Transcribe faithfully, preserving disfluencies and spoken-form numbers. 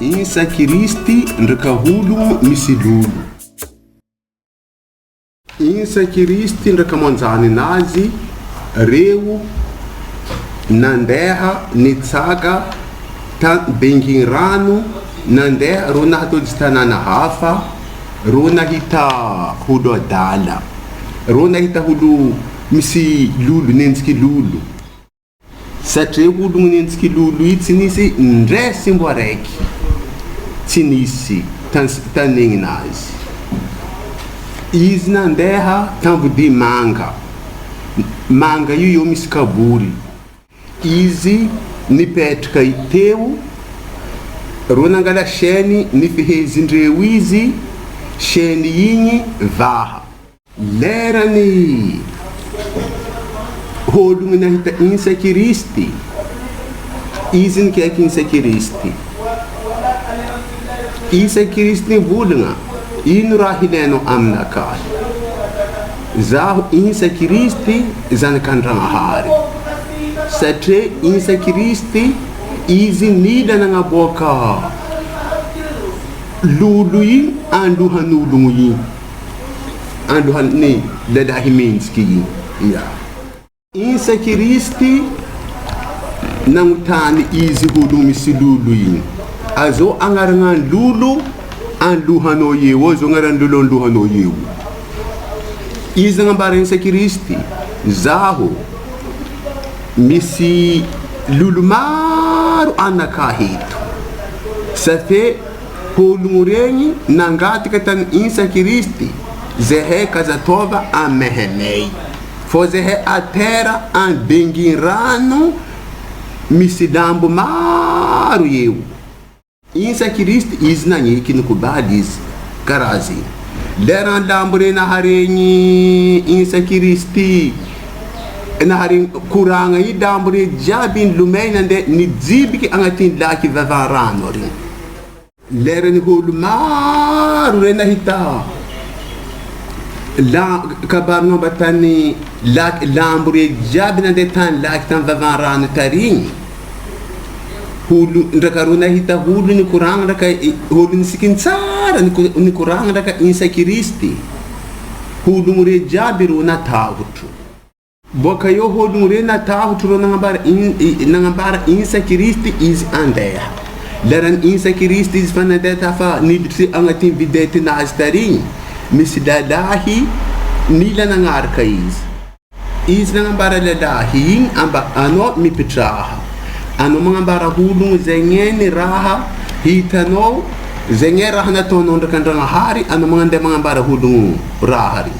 Insa Kirisiti nreka hulu misi lulu. Insa Kirisiti nreka manzani nazi reu nandeha ni caga ta bengin ranu nandeha runa hatu zitana na hafa runa hita hulu adala runa hita hulu misi lulu nentiki lulu. Sa tre hulu nentiki lulu i tinisi nre simbuareki. Tinisi tan tan nenginazi. Izi nandeha tambu di manga. Manga yu yo misi kaburi. Izi ni petuka i teu. Runa ngala seni ni fihezi nreu izi seni ini vaha. Lera ni hulu nginahita Insa Kirisiti. Izi ni keki Insa Kirisiti. Insa Kirisiti ni vulunga inu rahi leno amu na kahi. Zahu Insa Kirisiti zani kanranga hari. Sa tre Insa Kirisiti izi ni lana nga boka lulu i anluha nulungu i. Anluha ni lalahi mintiki i. Ia. Insa Kirisiti nangu tani izi hulu misi lulu i. Azo angaranga lulu anluha no yeu azo angaranga lulu anluha no yeu. Izi nanga bara Insa Kirisiti zahu misi lulu maru ana kahitu. Sa fe Hulu ngureni nangati katan Insa Kirisiti zehe kazatova an mehemei. Fo zehe atera an dengin ranu misi lambu maru yeu. Insa Kirisiti izi nangiki nuku balizi karazi. Lera lambu re nahareni Insa Kirisiti nahareni kuranga i lambu re jabi lumei nande ni zibiki angatin laki vava ranu ri. Lera ni hulu maru re nahita la kabaru no batani laki lambu re jabi nande tan laki tan vava ranu tarini. Hulu nrakaru nahita hulu ni kuranga nraka hulu ni sikin sara ni kuranga nraka Insa Kirisiti. Hulu ngure jabi ru na tahutu. Boka yo hulu ngure na tahutu ro nangabara Insa Kirisiti izi andeha. Lera ni Insa Kirisiti izi fa nande tafa ni bitri angatin bideti na azitari. Misi lalahi ni la nangarka izi. Izi nangabara lalahi amba ano mi pitraha. Ano mangabara hulu ngu zengeni raha hita no zengeni raha na tono nraka nranga hari ano mangande mangabara hulu ngu raha ri.